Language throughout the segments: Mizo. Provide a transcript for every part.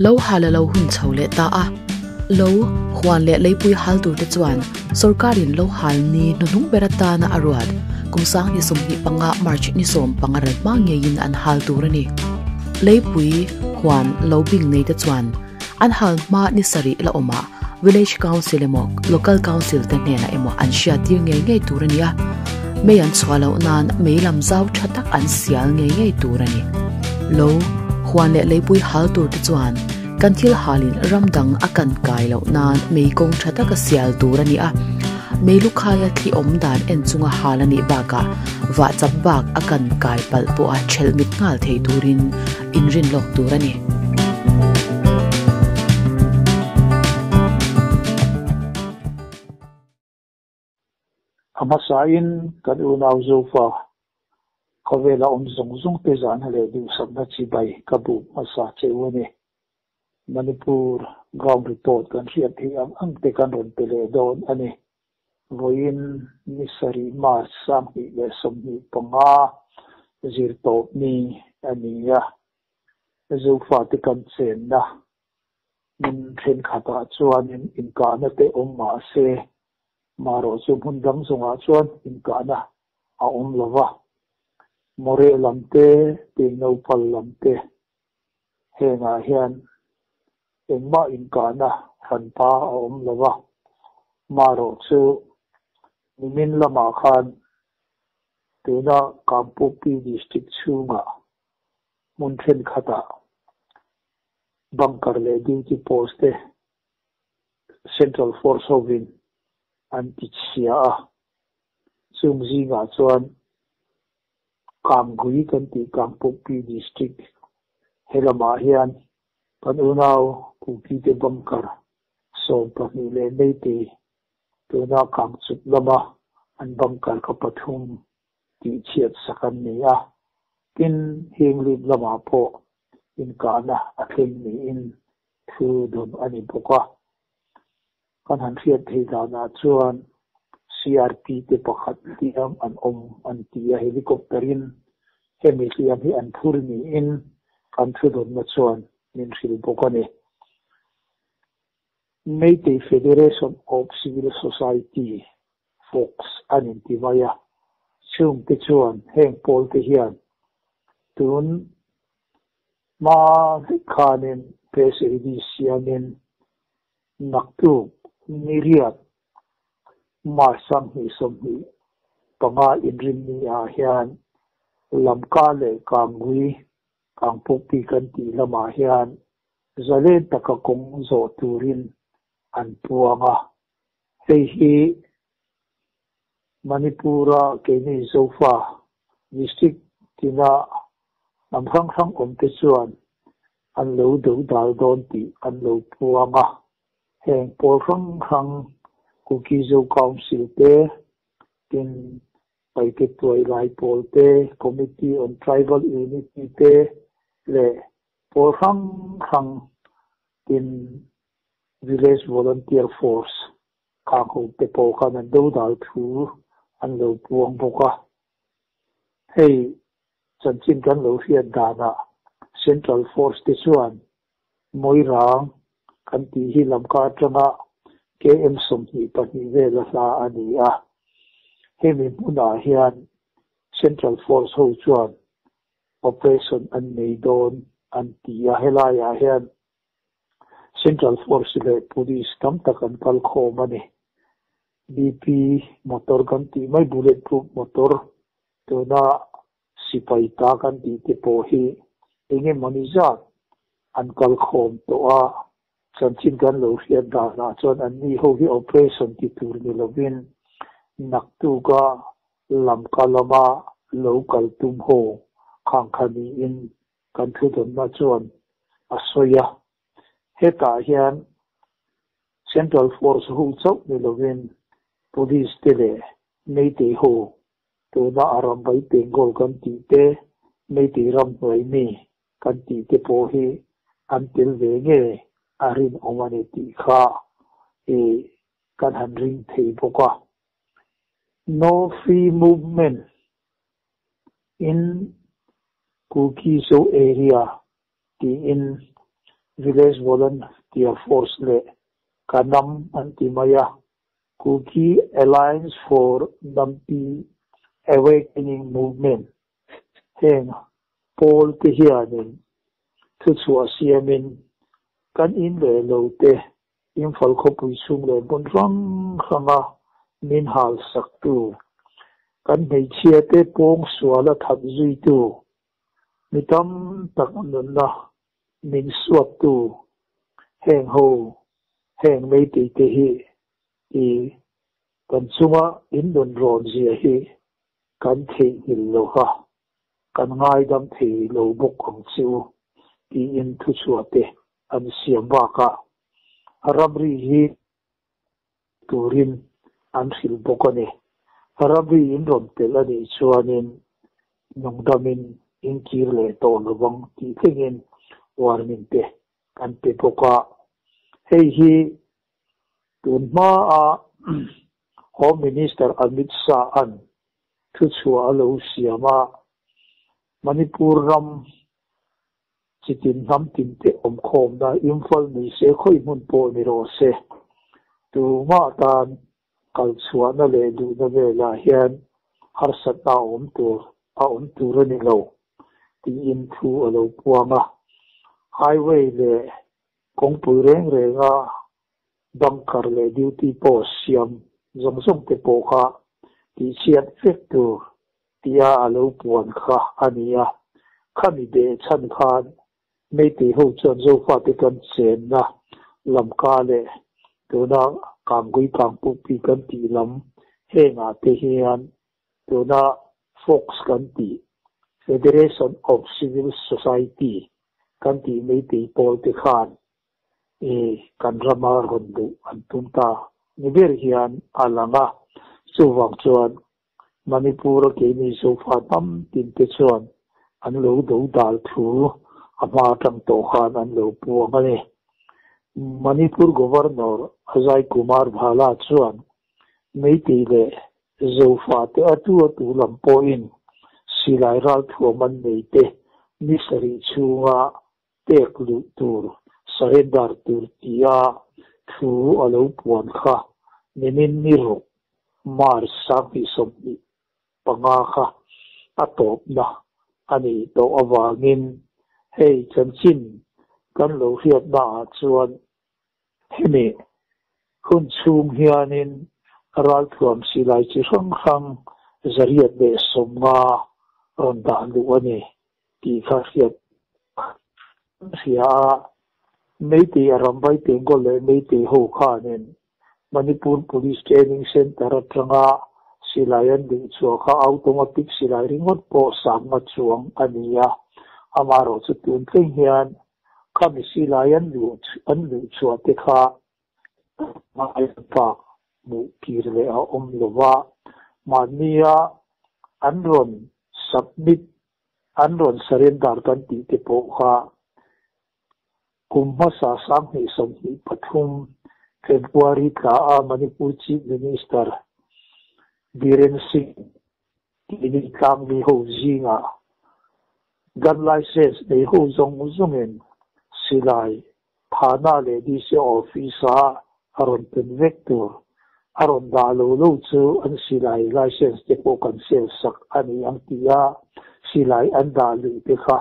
Lo hal a lo hun chho leh ta a. Lo, huan leh leipui hal turte chuan sorkarin lo hal ni hnuhnung ber atana a ruat kum sang 25 March ni 15 ral hma ngeiin an hal tur a ni. Leipui, huan, lo bing neite chuan an hal hma ni sarih la awmah Village Council emaw Local Council te hnenah emaw an hriattir ngei ngei tur a ni a, mei an chhuah loh nan mei lam zau tha tak an sial ngei ngei tur a ni. Lo, huan leh leipui hal tur te chuan kan thil halin ram dang a kan kai loh nan mei kawng tha taka sial tur a ni a, mei lukhaia thli awm dan en chunga hal a nih bakah vah chap bak a kan kai palh pawha thelh mit nghal thei turin inrin lawk tur a ni. A hmasain kan unau Zofa khawvela awm zawng zawng te zahna leh duhsakna chibai ka buk hmasa che u a ni. Manipur ground report kan hriat theih ang ang te kan rawn pe leh dawn a ni. Vawiin ni sarih March 2025 zirtawpni a ni a, Zofate kan chenna hmun thenkhatah chuanin inkahna te awm mah se, marawh chu hmun dang zawngah chuan inkahna a awm lo va. Moreh lam te, Teinopal lam te hengah hian engmah inkahna hranpa a awm lo va, marawh chu nimin lamah khan tuna Kangpokpi District chhungah hmun thenkhatah bunker leh duty post te Central Force hovin an tichhia a, chung zingah chuan Kangui kan tih Kangpokpi District he lamah hian kan unau Kuki te bunker 12 leh Meitei tuna Kangchuk lama an bunker kha pathum tihchhiat sak an ni a, tin Hinglip lamah pawh inkahna a thleng niin thu dawn a ni bawk a. Kan han hriat theih danah chuan CRP te pakhat hliam an awm an ti a, helicopter in hemi hliam hi an phur niin kan thu dawnna chuan min hrilh bawk a ni. Meitei Federation of Civil Society, FOCS, an inti mai a, chhungte chuan heng pawl te hian tun hma vek khanin press release siamin naktuk ni riat March 2025 inrinni ah hian Lamka leh Kangui Kangpokpi kan tih lamah hian zalen taka kawng zawh turin an puang a. Hei hi Manipur-a keini Zofa district tina hnam hrang hrang awm te chuan an lo do dal dawn tih an lo puang a. Heng pawl hrang hrang Kuki Zo Council te, tin Paite Tuai Lai pawl te, Committee on Tribal Unity te leh pawl hrang hrang tin Village Volunteer Force khang ho te pawh khan an do dal thu an lo puang bawk a. Hei chanchin kan lo hriat danah Central Force te chuan Moirang kan tih hi Lamka atanga KM 22 vel a hla a ni a. Hemi hmunah hian Central Force ho chuan operation an nei dawn an ti a, helaiah hian Central Force leh Police tam tak an kal khawm a ni. BP motor kan tih mai bullet proof motor tuna sipai ta kan tih te pawh hi enge mawni zat an kal khawm tawh a, chanchin kan lo hriat danah chuan an ni ho hi operation ti tur ni lovin naktuka Lamka lama lo kal tum ho khang kha niin kan thu dawnna chuan a sawi a. Hetah hian Central Force ho chauh ni lovin Police te leh Meitei ho tuna a ram vai Bengal kan tih te, Meitei ram hnuai mi kan tih te pawh hi an tel ve nge a rinawm a ni tih kha i kan han ring thei bawk a. No free movement in Kuki Zo area tiin Village Volunteer Force leh Kanam an ti mai a, Kuki Alliance for Nampi Awakening Movement heng pawl te hianin thuchhuah siamin kan in leh lo te Imphal khawpui chhung leh hmun hrang hranga min hal saktu, kan hmeichhia te pawng suala that zuitu, mi tam tak nunna min suattu heng ho heng Meitei te hi i kan chunga in nun rawn zia hi kan theihnghilh lo ha, kan ngaidam thei lo bawk ang che u tiin thuchhuah te an siam bakah ramri hi turin an hrilh bawk a ni. Ramri in rawn telh a nih chuanin nungdamin in kir leh tawh lovang tih thlengin warning te an pe bawk a. Hei hi tun hmaa Home Minister Amit Shah-a'n thuchhuah a lo siam a, Manipur ram Chitin hnam tinte awmkhawmna Imphal ni se khawi hmun pawh ni rawh se. Tumah tan kal chhuahna leh duhna velah hian harsatna a awm tur a awm tur a ni lo tiin thu a lo puang a. Highway leh kawngpui reng renga bunker leh duty post siam zawng zawng te pawh kha tihchhiat vek tur tia a lo puan kha a ni a. Khami beh chhan khan Meitei ho chuan Zofate kan chenna lamka leh tuna Kangui Kangpukpi kan tih lam hengah te hian tuna Fox kan tih, Federation of Civil Society kan tih Meitei pawl te khan i kan rama rawn duh an tum ta ni ber hian a lang a. Chuvang chuan Manipur-a keini Zofa hnam tinte chuan an lo do dal thu a hma atang tawh khan an lo puang a ni. Manipur Governor Ajay Kumar Bhalla chuan Meitei leh Zofa te atu atu lam pawhin silai ralthuam an nei te ni sarih chhunga pek luh tur, surrender tur tia thu a lo puan kha nimin ni ruk March 2025 kha a tawpna a nih tawh avangin hei chanchin kan lo hriatna ah chuan hemi hun chhung hianin ralthuam silai chi hrang hrang 150 rawn dah luh a ni tih kha hriat hria a, Meitei a Rambai Tengkawl leh Meitei ho khanin Manipur Police Training Centre atanga silai an duh chhuah kha automatic silai ringawt pawh sangna chuang a ni a, amaherawh chu tun thleng hian khami silai an luh an luh chhuah te kha ngai bak hmuh kir leh a awm lova, mahnia an rawn submit An rawn surrender kan tih te pawh kha kum hmasa 2023 February tla a Manipur Chief Minister Biren Singh tini tlangmi ho zingah gun licence nei ho zawng zawngin silai Thana leh DC office a a rawn pen vek tur a rawn dah lo lo chu an silai licence te pawh kan sel sak a ni ang tih a silai an dah luh te kha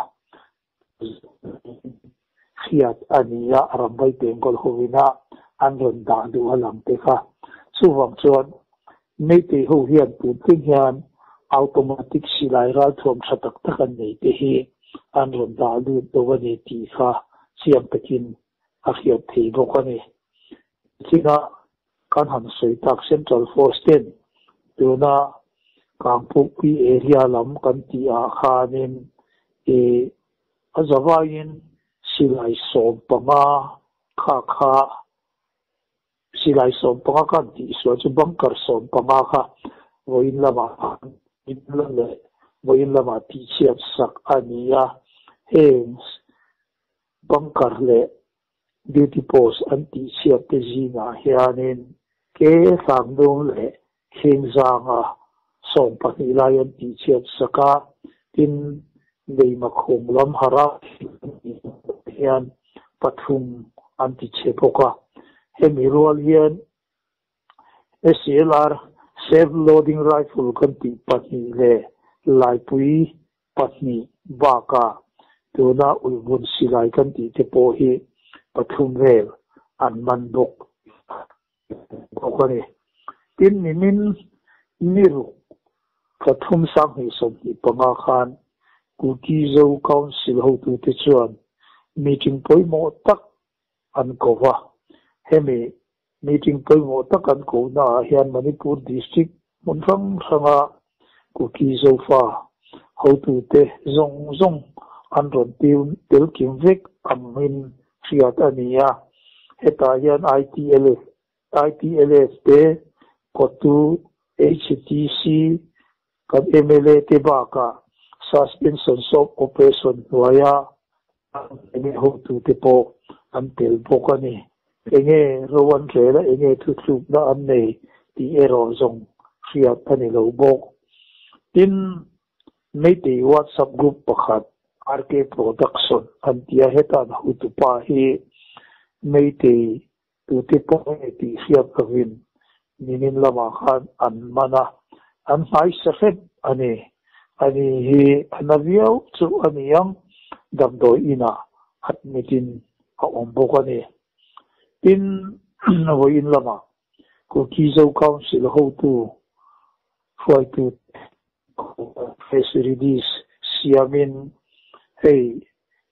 hriat a ni a, Rambai Bengal hovina an rawn dah duh a lang te kha. Chuvang chuan Meitei ho hian tun thleng hian automatic silai ralthuam tha tak tak an nei te hi an rawn dah lut lo a ni tih kha chiang takin a hriat thei bawk a ni. China kan han sawi tak Central Force ten tuna Kangpukpui area lam kan tih ah khanin ih a zavaiin silai 15 kha kha Silai 15 khan tihsual chu bunker 15 kha vawiin lamah leh vawiin lamah tihchhiat sak a ni a. Heng bunker leh duty post an tihchhiat te zingah hianin ke hlangnung leh Khengzanga 12 lai an tihchhiat sak a, tin Leimakhum lam hara hian. pathum an ti chhe bawk a. Hemi rual hian SLR, Self Loading Rifle, kan tih pahnih leh laipui pahnih bakah tuna ulhmun silai kan tih te pawh hi pathum vel an man bawk bawk a ni. Tin, nimin ni ruk pathum sanghnih 25 khan Kuki Zo Council hotute chuan meeting pawimawh tak an ko va. Hemi meeting pawimawh tak an kohnaah hian Manipur District hmun hrang hranga Kuki Zofa hotute zawng zawng an rawn tel kim vek angin hriat a ni a. Hetah hian ITLF ITLF te, Kotu, HTC, kan mla te bakah Suspension Soap Operation hnuaia enge hotute pawh an tel bawk a ni. Enge ro an rel a, enge thuthlukna an nei tih erawh zawng hriat a ni lo bawk. Tin, Meitei WhatsApp group pakhat RK Production an tia heta an hotupa hi Meitei Tute pawh nge tih hriat lovin nimin lamah khan an man a, an hnaisa hret a ni. Ani hi a na viau chu a ni ang, damdawi inah admit in a awm bawk a ni. Tin, vawiin lamah Kuki-Zo Council hotu hruaitute Press release siamin hei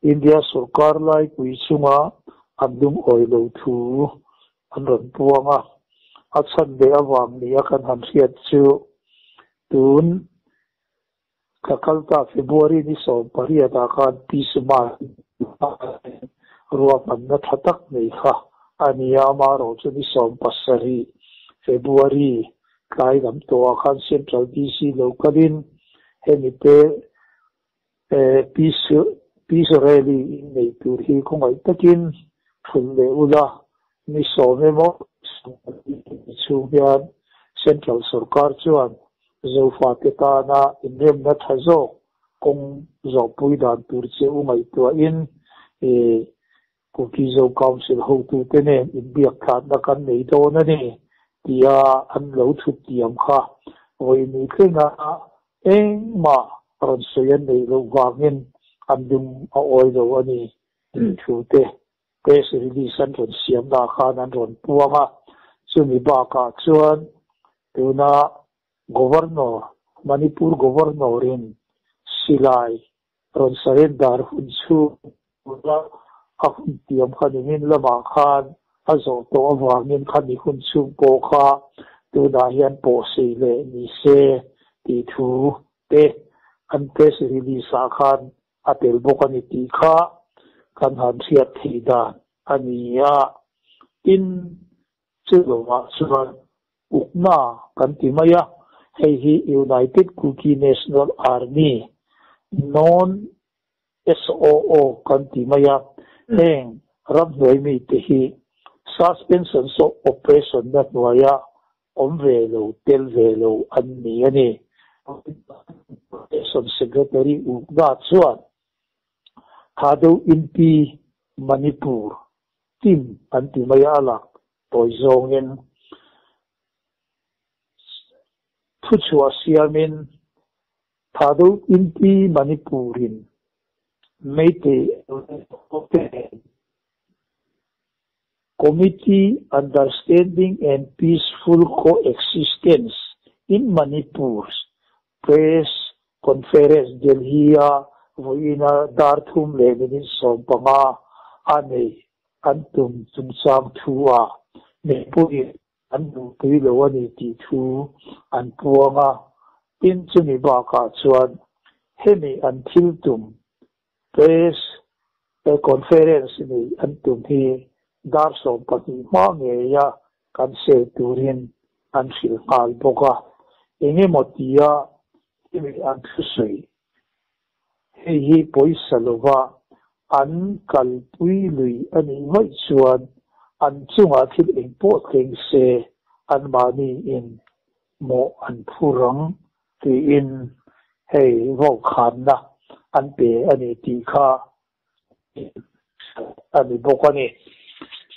India sorkar laipui chunga an lungawi lo thu an rawn puang a, a chhan leh avang nia kan han hriat chu tun thla kalta February ni 18 ah khan Pi Suma ruahmanna tha tak nei kha a ni a, amaherawhchu ni 17 February Tlai lam tawhah khan Central DC lo kalin hemi te Peace Peace Rally in nei tur hi khawngaih takin thulh leh ula, ni sawm emaw chhung hian Central sorkar chuan Zofate tana inremna tha zawk kawng zawhpui dan tur che u ngaihtuahin Kuki Zo Council hotute nen inbiak tlatna kan nei dawn a ni tia an lo thut tiam kha vawiin thlenga engmah rawn sawi an neih loh vangin an lung a awi lo a ni tih thu te press release an rawn siamnaah khan an rawn puang a. Chumi bakah chuan tuna Governor, Manipur Governor-in silai Rawn surrender hun chhung tura a hun tiam kha nimin lamah khan a zawh tawh avangin khami hun chhung pawh kha tunah hian pawhsei leh ni se tih thu te an press release ah khan a tel bawk a ni tih kha kan han hriat theih dan a ni a. Tin, chu lovah chuan Ukna kan ti mai a, hei hi United Kuki National Army, non SOO kan ti mai a, heng ramhnuai mite hi suspension of operation na hnuaia awm ve lo, tel ve lo an ni a ni. Operation Secretary Ukna chuan Thadou Inpi Manipur team an ti mai a, a lak Tawi zawngin thuchhuah siamin Thadou Inpi Manipurin Meitei Committee Understanding and Peaceful Coexistence in Manipur Press Conference Delhi-a vawiina dar thum leh minute 15 a nei an tum chungchang thu a, mipuiin an duhpui lo a ni tih thu an puang a. Tin, chumi bakah chuan hemi an thil tum Press Conference nei an tum hi dar 12 hma ngeia kan sel turin an hrilh nghal bawk a. Engemaw tia hemi an thusawi Hei hi pawisa lova an kalpui lui a nih vaih chuan an chungah thil eng pawh thleng se anmahni in mawh an phur ang tiin hei vaukhânna an pe a ni tih kha a ni bawk a ni.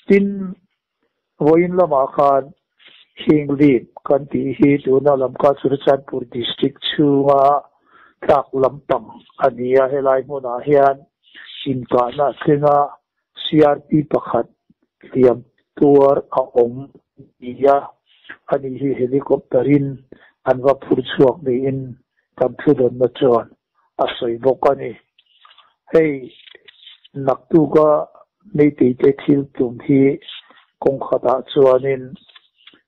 Tin, vawiin lamah khan Hinglim kan tih hi tuna Lamka Churachandpur District chhunga tlak lampang a ni a, helai hmunah hian inkahna a thleng a, CRP pakhat hliam tuar a awm ni a, ani hi helicopter in an va phur chhuak niin kan thudawnna chuan a sawi bawk a ni. Hei naktuka Meitei te thil tum hi kawng khatah chuanin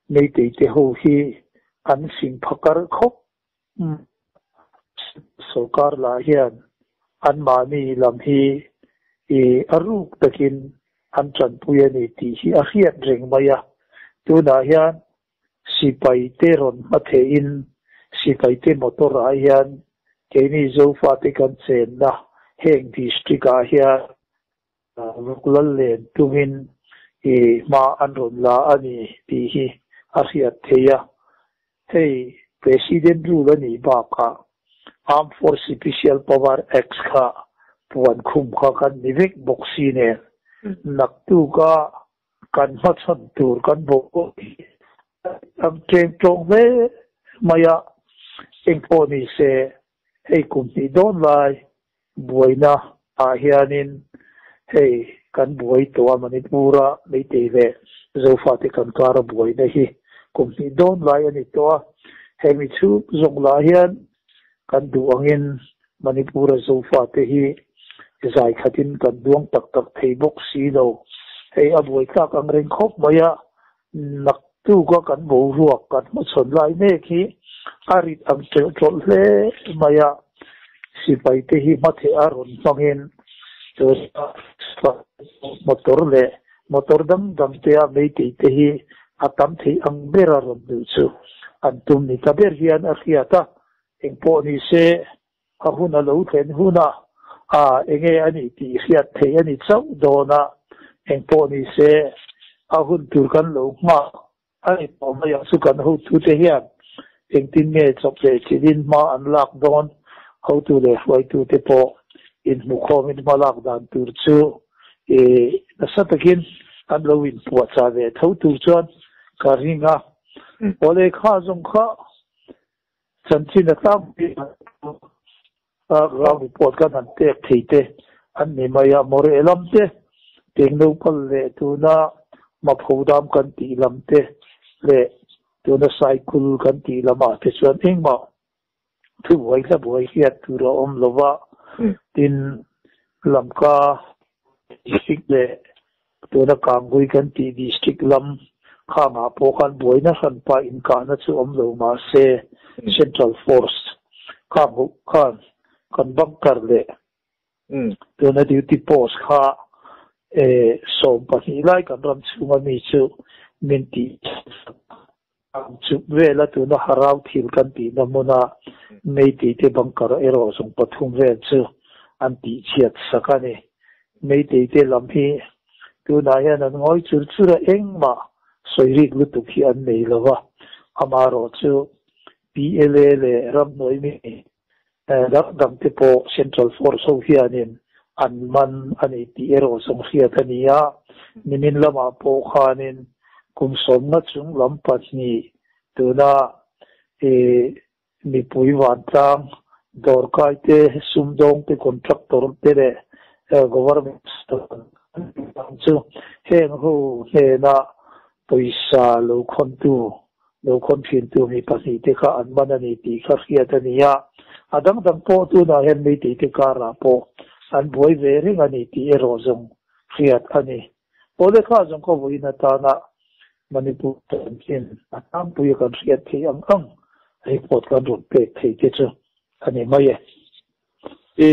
Meitei te ho hi an fing phakar khawp Sorkar lah hian anmahni lam hi i a ruk takin an tanpui a ni tih hi a hriat reng mai a. Tunah hian sipai te rawn hma theihin sipai te motor ah hian keini Zofate kan chenna heng district ah hian Ruk lal len tumin i hma an rawn la a ni tih hi a hriat theih a. Hei President rule a nih bakah Armed Force Special Power Act kha puan khum kha kan ni vek bawk si nen naktuka kan hmachhawn tur kan bawk hi an tleng tlawng hle mai a, engpawh ni se hei kum hnih dawn lai Buaina ah hianin hei kan buai tawh a, Manipur-a Meitei leh Zofate kan kara buaina hi kum hnih dawn lai a ni tawh a. Hemi chhung zawng lah hian kan duh angin Manipur-a Zofate hi zai khatin kan duang tak tak thei bawk si lo. Hei a buai tlak ang reng khawp mai a, naktuka kan boruak kan hmachhawn lai mek hi a rit ang ṭelh ṭawlh hle mai a, sipaite hi hmatheh a rawn hmangin motor leh motor dang dang te a meitei te hi a tam theih ang ber a rawn duh chu an tum ni ta ber hian a hriat a, engpawh ni se A hun a lo thlen hunah a enge a nih tih hriat theih a ni chauh dawn a, engpawh ni se a hun tur kan lo nghak a ni tawh mai ang chu kan hotute hian engtin nge chawp leh chilhin hma an lak dawn, hotu leh hruaitute pawh inhmukhawmin hma lak dan tur chu i nasa takin an lo inpuahchah ve tho tur chuan ka ring a, awle kha zawng kha Chanchin a tlangpui a ground report kan han pek thei te an ni mai a, Mawreh lam te, Tengno pal leh tuna Mapho dam kan tih lam te leh tuna Saikul kan tih lamah te chuan engmah thubuai hlabuai hriat tur a awm lo va, tin Lamka district leh Tuna Kangui kan tih district lam khangah pawh khan buaina hranpa inkahna chu awm lo mah se Central Force khang huh khan kan bunker leh tuna duty post kha 12 lai kan ram chhunga mi chu min tih ang chup vela tuna harau thil kan tihna hmuna Meitei te bunker erawh zawng pathum vel chu an tihchhiat sak a ni. Meitei te lam hi tunah hian an ngawi chur chur a, engmah sawi rik lutuk hi an nei lo va, amaherawh chu PLA leh ramhnuai mi dang dang te pawh Central Force ho hianin an man a ni tih erawh zawng hriat a ni a, nimin lamah pawh khanin kum 50 chung lam pahnih tuna mipui vantlang dawrkai te, sumdawng te, contractor te leh government chu heng ho hnena pawisa lo khawntu Lo khawn thintu mi pahnih te kha an man a ni tih kha hriat a ni a, a dang dang pawh tunah hian Meitei te karah pawh an buai ve reng a ni tih erawh zawng hriat a ni. Awle kha zawng ka vawiin atana Manipur chanchin a tlangpui a kan hriat theih ang ang report kan rawn pek thei te chu a ni mai e. I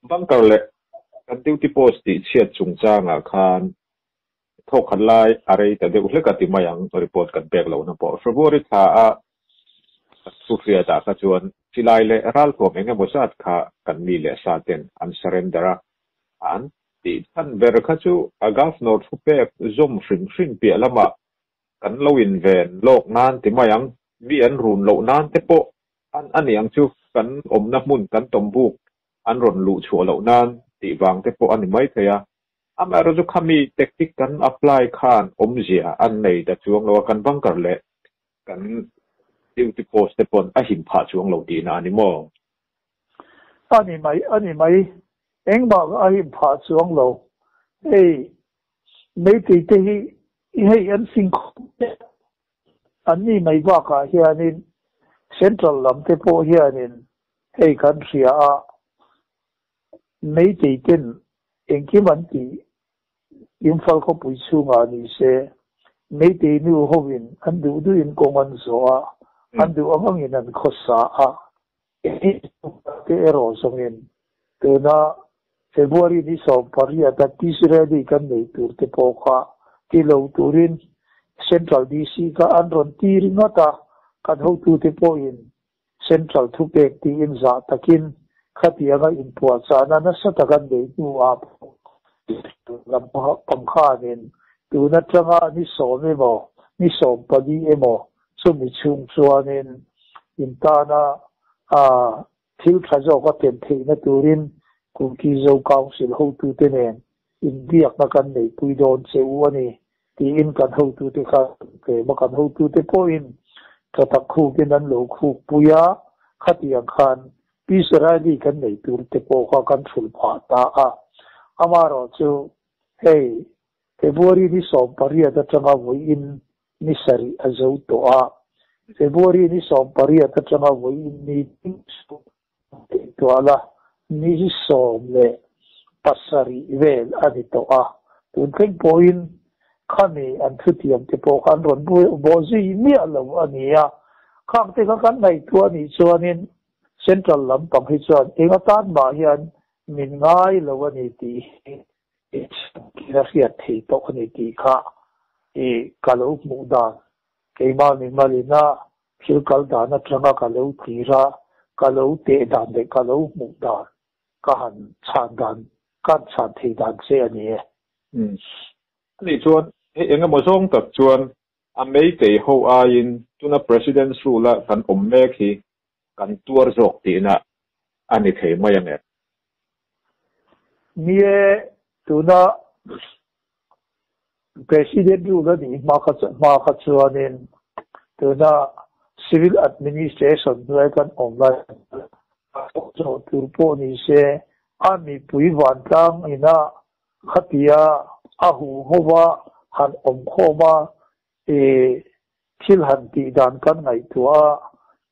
bunker leh kan duty post tih chhiat chungchangah khan Thawk khat lai a rei ta deuh hlek a ti mai ang, report kan pek lohna pawh. February thla a thu hriatah kha chuan silai leh ralthuam eng emaw zat kha kan mi leh sa ten an surrender a, an tih chhan ber kha chu a Governor thu pek zawm hrim hrim piah lamah kan lo inven lawk nan ti mai ang, mi an run loh nan te pawh an a ni ang chu, kan awmna hmun kan tawmbuk an rawn luh chhuah loh nan tih vang te pawh a ni mai thei a. Amaherawhchu khami tactic kan apply khan awmzia an nei ta chuang lo a, kan bunker leh kan duty post te pawn a him phah chuang lo tihna a ni maw? A ni mai, a ni mai. Engmah a him phah chuang lo. Hei Meitei te hi hei an fing khawp mai a, an ni mai bakah hianin Central lam te pawh hianin hei kan hria a, Meitei ten engkim an tih Imphal khawpui chhungah ni se, Meitei nu hovin an duh duhin kawng an zawh a, an duh ang angin an khawsa a. Te erawh zawngin tuna February ni 18 a Peace Rally kan nei tur te pawh kha ti lo turin Central DC kha an rawn ti ringawt a, kan hotute pawhin Central thupek tiin zah takin khatianga inpuahchahna nasa tak an neih hnuah pawh lam pang khanin tun atanga ni 10 emaw ni 14 emaw Chumi chhung chuanin in tana thil tha zawk a ken theihna turin Kuki Zo Council hotute nen inbiakna kan neihpui dawn che u a ni tiin kan hotute kha an tlem a, kan hotute pawhin tha tak khukin an lo khukpui a, khatiang khan Peace Rally kan nei turte pawh kha kan thulh phah ta a. Amaherawhchu hei February ni 18 atanga vawiin ni sarih a zo tawh a, February ni 18 atanga vawiin ni ding chu theih tual a, ni 17 vel a ni tawh a. Tun thleng pawhin khami an thutiam te pawh kha an rawn bawh zui miah lo a ni a. Khang te kha kan ngaihtuah anih chuanin Central lampang hi chuan eng atan mah hian min ngai lo a ni tih hi a hriat thei tawh a ni tih kha i ka lo hmuh dan, keimah mimalina thil kal dan atanga ka lo tlir a, ka lo teh dan leh ka lo hmuh dan ka han chhan dan, ka han chhan thei dan che a ni e. Umm. Ani chuan hei eng emaw zawng tak chuan a meitei ho aiin tuna President's rule a kan awm mek hi kan tuar zawk tihna a ni thei mai ang em? Ni e, tuna President rule a nih hma kha hma kha chuanin tuna Civil Administration hnuai kan awm lai zawh tur pawh ni se a mipui vantlang ina khatia a huhova han awm khawm a i Thil han tih dan kan ngaihtuah a,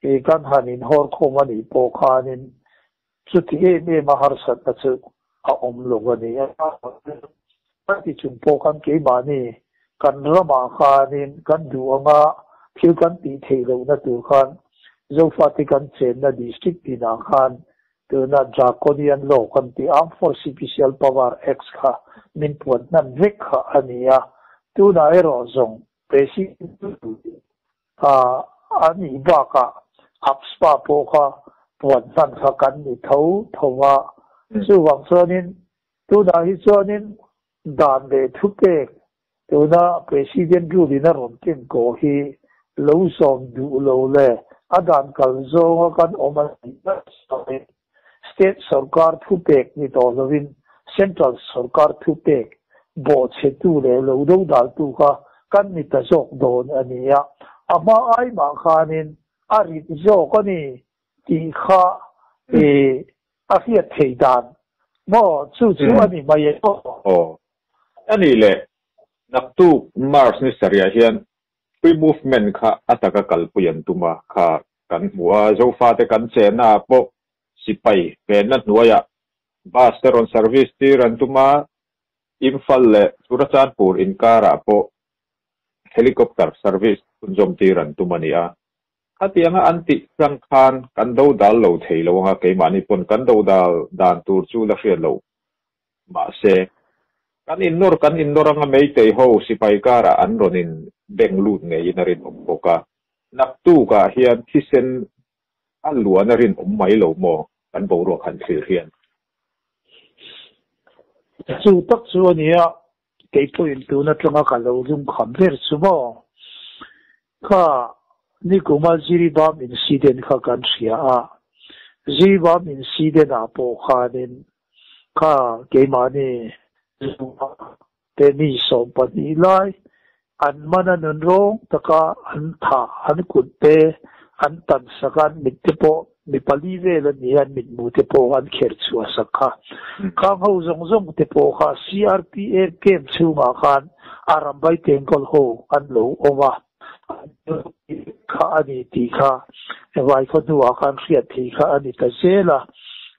i kan han inhawr khawm a nih pawh khanin chuti em em a harsatna chu a awm lo a ni a. A ti chung pawh khan keimahni kan ramah khanin kan duh anga thil kan tih theih lohna tur khan Zofate kan chenna district tinah khan tuna Draconian Law kan tih Armed Force Special Power Acts kha min puan hnan vek kha a ni a. Tunah erawh zawng A nih bakah AFSPA pawh kha puan hman kha kan ni tho tho a. Chuvang chuanin tunah hi chuanin dan leh thupek tuna President rule in a rawn ken kawh hi lo zawm duh lo le a dan kal zawnga kan awm a nih ngat chuanin State sorkar thupek ni tawh lovin Central sorkar thupek bawhchhetu leh lo dodaltu kha kan ni ta zawk dawn a ni a. A hma ai mah khanin a rit zawk a ni tih kha a hriat thei dan maw chu chu a ni mai e aw. Aw. A nih leh naktuk March ni sarihah hian Free movement kha a taka kalpui an tum a, kha kan hmu a, Zofate kan chenna ah pawh sipai venna hnuaiah bus te rawn service tir an tum a, Imphal leh Churachandpur inkarah pawh helicopter service chhunzawm tir an tum a ni a. Khatianga an tih tlang khan kan dodal lo thei lo anga keimahni pawn kan dodal dan tur chu la hriat loh Mahse, kan innawr kan innawr anga Meitei ho sipai karah an rawn in beng lut ngeiin a rinawm bawk a. Naktukah hian thisen a luan a rinawm mai lo maw kan boruak han thlir hian. Chu tak chu a nia, kei pawhin tun atanga ka lo lungkham ber chu maw. Kha nikuma Jiribam incident kha kan hria a, Jiribam incident ah pawh khanin Kha keimahni Te mi 12 lai an man a nun rawng taka an thah an kut te an tan sak a an mit te pawh mi pali vel a ni a an mitmu te pawh an kher chhuah sak kha. Khang ho zawng zawng te pawh kha CRPF camp chhungah khan Arambai Tengkawl ho an lo awm a, an lo tih kha a ni tih kha Vaikhaw hnuah khan hriat thei kha a ni ta zel a.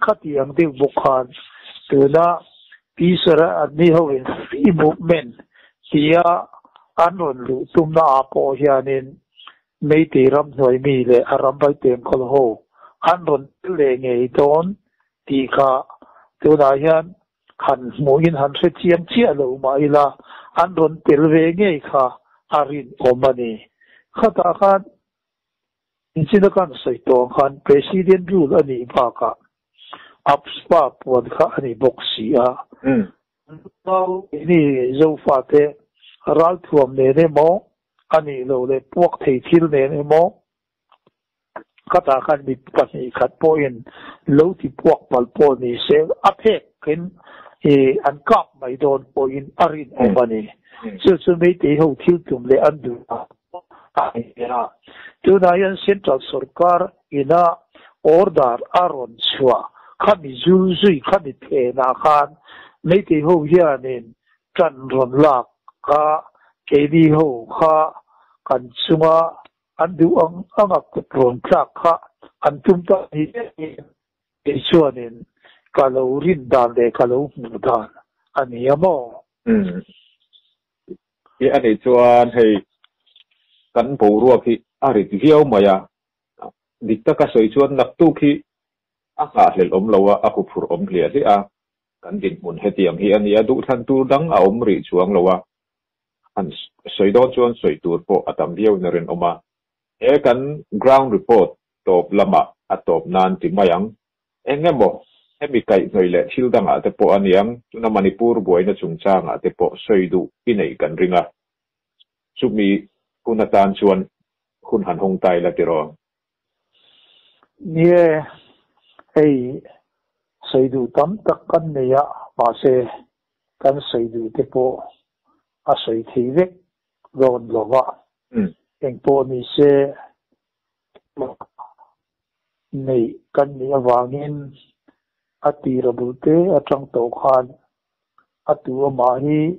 Khati ang deuh bawk khan tuna Pisara anni hoin free movement tia an rawn luh tumna ah pawh hianin Meitei ramhnuai mi leh a rambai tengkawl ho an rawn tel leh ngei dawn tih kha tunah hian han hmuhin han hre chiang chiah lo mah ila an rawn tel ve ngei kha a rinawm a ni. Khatah khan Inchina kan sawi tawh ang khan President rule a nih bakah AFSPA puan kha a ni bawk si a. Nau ni Zofate ralthuam nen emaw a nih loh leh puak thei thil nen emaw khatah khan mi pahnih khat pawhin lo ti puak palh pawh ni se a phekin an kap mai dawn pawhin a rinawm a ni. Chu chu Meitei ho thil tum leh an duh a. A ni a. Tunah hian Central Sorkar ina order a rawn chhuah khami zul zui khami phenah khan Meitei ho hianin tan rawn lak kha keini ho kha kan chunga an duh ang anga kut rawn tlak kha an tum ta ni ngeiin kei chuanin ka lo rin dan leh ka lo hmuh dan a ni a maw? Hi a nih chuan hei kan boruak hi a rit viau mai a, dik taka sawi chuan naktuk hi a nghahhlelh awm lo a, a huphurh awm hliah hliah a, kan dinhmun hetiang hi a ni a, duhthlan tur dang a awm rih chuang lo a, han sawi dawn chuan sawi tur pawh a tam viau in a rinawm a. He kan ground report tawp lamah a tawp nan ti mai ang. Eng emaw, hemi kaihhnawih leh thil dangah te pawh a niang, tuna Manipur buaina chungchangah te pawh sawi duh i neih kan ring a. Chumi hun atan chuan hun han hawng ta ila tiraw? Nie, hei sawi duh tam tak kan nei a, mahse kan sawi duh te pawh a sawi thei vek dawn lo va. Engpawh ni se, Neih kan nih avangin a tira bulte atang tawh khan a tu amah hi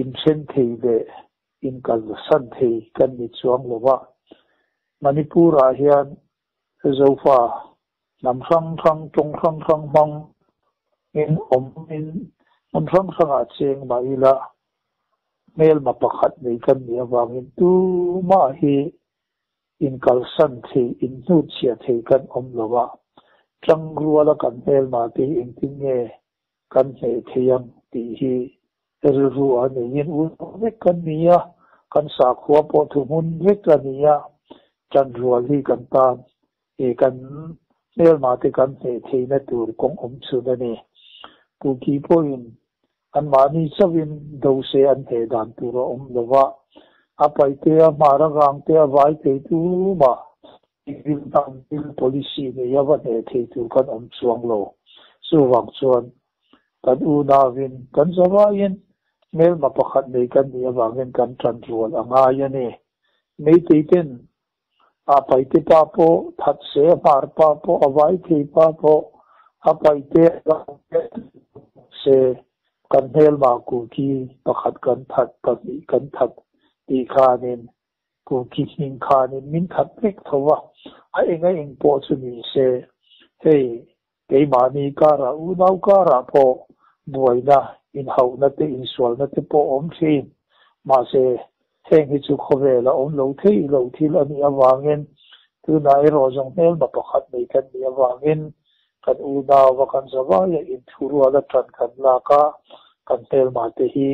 inthen thei leh inkalsan thei kan ni chuang lo va. Manipur-ah hian Zofa hnam hrang hrang, tawng hrang hrang hmang in awmin hmun hrang hrangah cheng mah ila hmelma pakhat nei kan nih avangin tumah hi Inkalsan thei, inhnutchhiah thei kan awm lo a, tangruala kan hmelma te hi engtin nge kan hneh thei ang tih hi rilru a neiin unau vek kan ni a, kan sakhua pawh thuhmun vek a ni a, tanrual hi kan tan e kan hmelma te kan hneh theihna tur kawng awm chhun a ni. Kuki pawhin Anmahni chauhin do se an hneh dan tur a awm lo va, a paite, a hmar, a vangte, a vai thei tumah civil hnam thil policy nei a va hneh thei tur kan awm chuang lo. Chuvang chuan kan unauin, kan zavaiin hmelma pakhat nei kan nih avangin kan tan rual a ngai a ni. Meitei ten a paite pa pawh that se, a hmar pa pawh, a vai thei pa pawh, a paite a vangte se, kan hmelma kuki pakhat kan that, pahnih kan that tih khanin kuki hming khanin min that vek tho a, a eng a eng pawh chu ni se, hei keimahni karah unau karah pawh buaina, inhauhna te, insualna te pawh awm thin. Mahse, heng hi chu khawvela awm lo thei lo thil a nih avangin tunah erawh zawng hmelma pakhat nei kan nih avangin kan unau a kan zavaia inthurual a tan kan lak a, kan hmelma te hi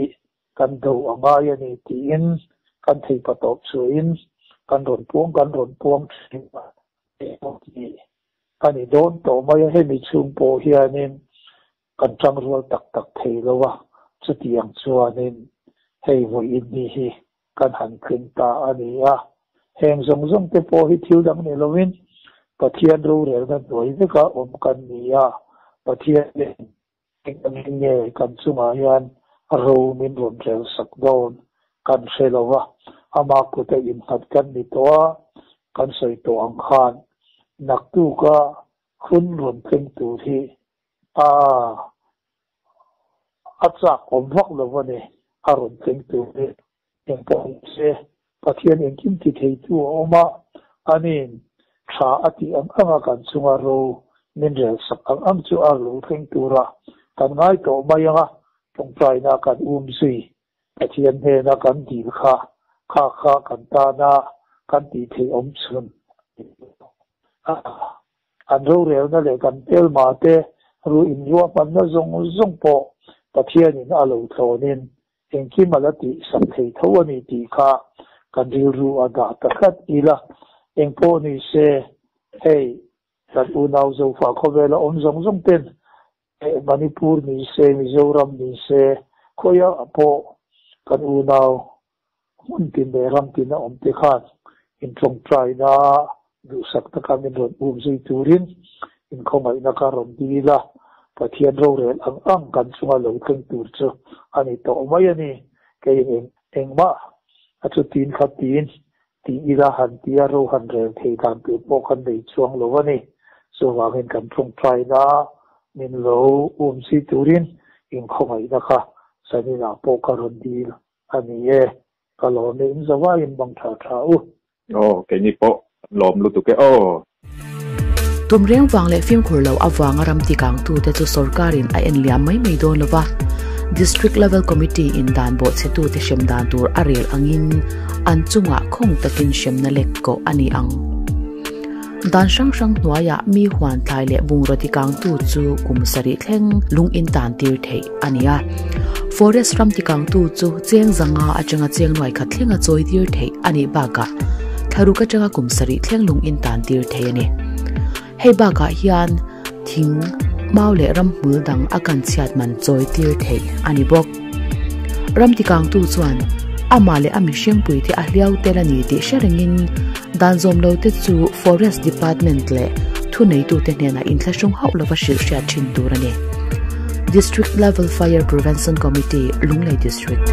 kan do a ngai a ni tiin kan theipa tawp chhuahin kan rawn puang kan rawn puang thin a tih a ni dawn tawh mai a, hemi chhung pawh hianin kan tangrual tak tak thei lo a, chutiang chuanin hei vawiin ni hi kan han tling ta a ni a. Heng zawng zawng te pawh hi thil dang ni lovin Pathian rorelna hnuai veka awm kan ni a, Pathianin. Eng angin nge kan chungah hian ro min rawn rel sak dawn kan hre lo va, ama kuta innghat kan ni tawh a, kan sawi tawh ang khan naktuka hun rawn thleng tur hi a a chak awm vak lo a ni, a rawn thleng tur hi eng pawh ni se Pathian engkim ti theitu a awm a, aniin tha a tih ang anga kan chunga ro min rel sak ang ang chu a lo thleng tura kan ngai tawh mai ang a, tawngtaina kan um zui Pathian hnena kan dil kha kha kha kan tana kan tih theih awm chhun a ni a. An rorelna leh kan hmelma te ru inruahmanna zawng zawng pawh Pathianin a lo thlawnin Engkim a la tih sak thei tho a ni tih kha kan rilru a dah ta tlat ila, engpawh ni se, hei kan unau Zofa khawvela awm zawng zawng ten Manipur ni se, Mizoram ni se, khawiah pawh kan unau hmun tin leh ram tin a awm te khan intawngtaina duhsak taka min rawn um zui turin inkhawngaihna ka rawn dil a, Pathian rorel ang ang kan chunga lo thleng tur chu a ni tawh mai a ni. Kei eng engmah a chu tin kha tin ti ila han tia ro han rel thei dan tur pawh kan nei chuang lo a ni. Chuvangin kan tawngtaina min lo um zui turin inkhawngaihna kha zaninah pawh ka rawn dil a ni e. Ka lawm e, in zavaiin bang tha tha u. Aw, keini pawh kan lawm lutuk e aw. Tum reng vang leh fimkhur lo avanga ram tikangtute chu sorkarin a en liam mai mai dawn lova, District Level Committee in dan bawhchhetute hrem dan tur a rel angin an chungah khawng takin hremna lek koh a ni ang. Dan hrang hrang hnuaiah mi huan thlai leh bungraw tikangtu chu kum sarih thleng lung in tan tir theih a ni a. Forest ram tikangtu chu cheng zanga atanga cheng nuai khat thlenga chawi tir theih a nih bakah thlaruk atanga kum sarih thleng lung in tan tir thei a ni. Hei bakah hian thing, mau leh ramhmul dang a kan chhiat man chawi tir theih a ni bawk. Ram tikangtu chuan amah leh a mihringpui te a hliau tel a ni tih hre rengin dan zawm lo te chu Forest Department leh thuneitute hnenah inthlahrung hauh lova hrilh hriat thin tur a ni. District Level Fire Prevention Committee, Lunglei District.